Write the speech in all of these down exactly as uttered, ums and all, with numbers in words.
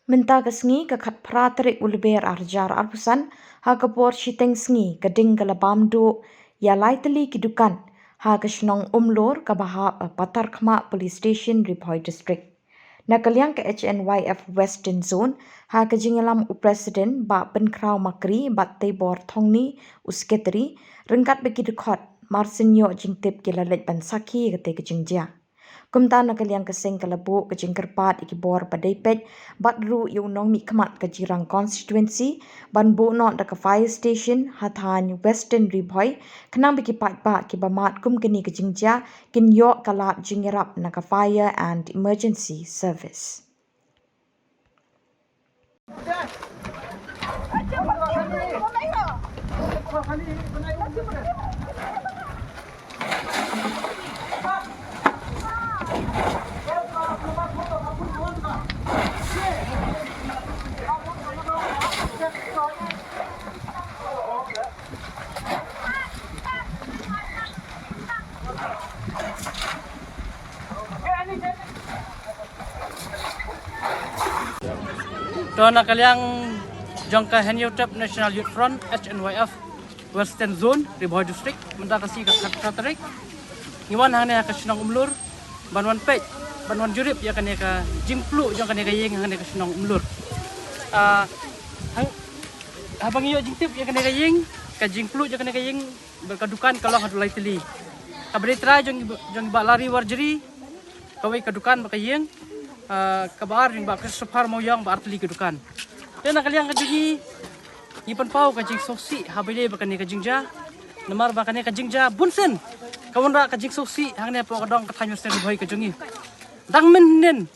Mynta ka sngi ka khatphra tarik u Lber arhajar arphew san, ha ka por shiteng sngi ka ding ka la bam duh ïa lai tylli ki dukan ha ka shnong Umlur kaba hap ha Patharkhmah Police Station, Ri Bhoi District. Na ka liang ka H N Y F Western Zone, ha ka jingïalam u President Bah Pynkhraw Makri bad Teibor Thongni u Secretary, ryngkat bad ki dkhot, mar shen ïoh jingtip ki la leit ban sakhi ïa katei ka jingjia. Kumta na ka liang ka seng ka la buh ka jingkyrpad ïa ki bor ba dei peit bad ruh ïa u nongmihkhmat ka Jirang Constituency ban buh noh da ka fire station ha thaiñ Western Ri Bhoi, khnang ba ki paidbah kiba mad kum kane ka jingjia kin ïoh ka lad jingïarap na ka Fire and Emergency Service. To na ka liang jong ka Hynñiewtrep National Youth Front, H N Y F, Western Zone, Ri Bhoi District, mynta ka sngi ka khatphra tarik, ngi wan hangne ha ka shnong Umlur ban wan peit, ban wan jurip ïa kane ka jingpluh jong kane ka ïing hangne ka shnong Umlur. Ah, hang, haba ngi ïoh jingtip ïa kane ka ïing, ka jingpluh jong kane ka ïing, bad ka dukan ka long haduh lai tylli. Kaba dei trai jong i ba-, jong i Bah Lari Warjri, kawei ka dukan bad ka ïing, ah, kaba ar jong i Bah Christopher Mawiong ba ar tylli ka dukan. Te na ka liang ka jong ngi, ngi pynpaw ka jingsngewsih haba ïadei bad kane ka jingjia. Namar ba kane ka jingjia bunsien ka wanrah ka jingsngewsih hangne hapoh ka dong ka thaiñ Western Ri Bhoi ka jong ngi. Dang mynhynnin,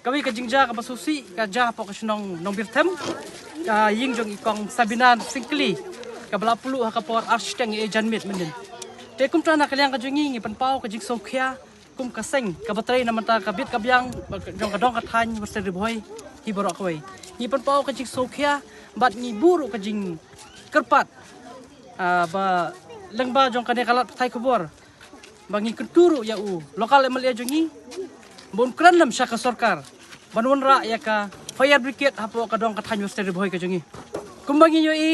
kawei ka jingjia kaba sngewsih ka jia hapoh ka shnong Nongbirthem, ka ïing jong i Kong Sabina Syngkli, kaba la pluh ha ka por ar shiteng ïa janmiet mynhynnin. Te kumta na ka liang ka jong ngi, ngi pynpaw ka jingsngewkhia kum ka seng kaba trei na bynta ka bit ka biang jong ka dong ka thaiñ Western Ri Bhoi hi baroh kawei. Ngi pynpaw ka jingsngewkhia bad ngi buh ruh ka jingkyrpad, ah, ba lyngba jong kane ka lad pathai khubor, ba ngi kyntu ruh ïa u local M L A jong ngi ba un kren lem sha ka sorkar ban wanrah ïa ka fire brigade hapoh ka dong ka thaiñ Western Ri Bhoi ka jong ngi. Kumba ngi ïohi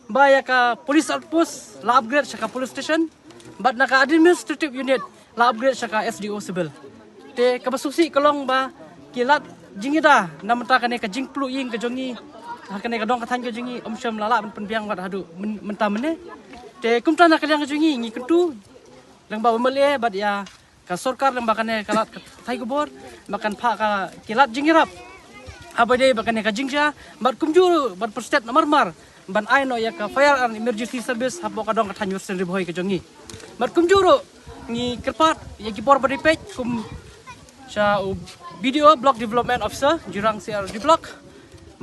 ba ïa ka police outpost la upgrade sha ka police station, bad na ka administrative unit la upgrade sha ka S D O civil. Te kaba sngewsih ka long ba ki lad jingïada na bynta kane ka jingpluh ïing ka jong ngi ha kane ka dong ka thaiñ ka jong ngi, ym shym la lah ban pynbiang wat haduh myn-, mynta mynne. Te kumta na ka liang ka jong ngi, ngi kyntu lyngba u M L A bad ïa ka sorkar lyngba kane ka lad pathai khubor ba kan phah ka, ki lad jingïarap haba ïadei bad kane ka jingjia, bad kumjuh ruh ban pyrstet namar mar ban ai noh ïa ka fire and emergency service hapoh ka dong ka thaiñ Western Ri Bhoi ka jong ngi. Bad kumjuh ruh ngi kyrpad ïa ki bor ba dei peit kum sha u B D O, Block Development Officer, Jirang C R D Block,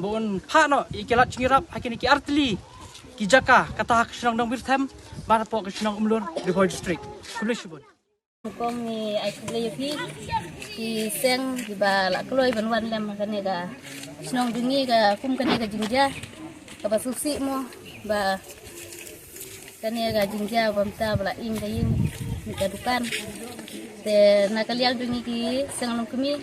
ba un phah noh ïa ki lad jingïarap ha kine ki ar tylli ki jaka, kata ha ka shnong Nongbirthem bad hapoh ka shnong Umlur, Ri Bhoi District. Khublei shibun. Kong ngi ai khublei ïa phi ki seng kiba la kloi ban wan lem ha kane ka shnong jong ngi ka kum kane ka jingjia kaba sngewsih mo ba kane ka jingjia ba mynta ba la ing ka ïing, ing ka dukan. Te na ka liang jong ngi ki seng longkmie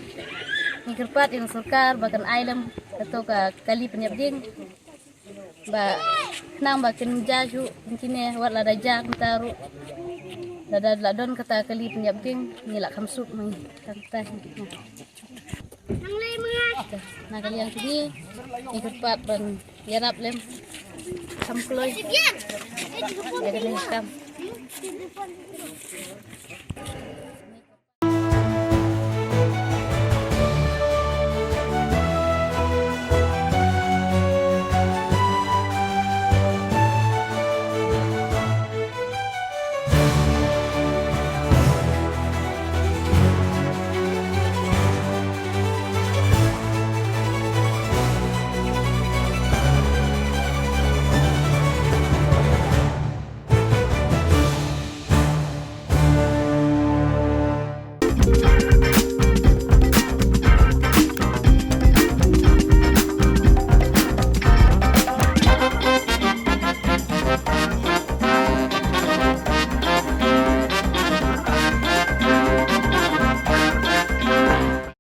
ngi kyrpad ïa ka sorkar ba kan ai lem kato ka kali pynïap ding. Ba khnang ba kin jia shuh kine, wat lada jia kumta ruh, lada la don kata kali pynïap ding, ngi la kham suk ma ngi. Kata na ka liang jong ngi, ngi kyrpad ban ïarap lem. Kham kloi. Ïa kane ka kam.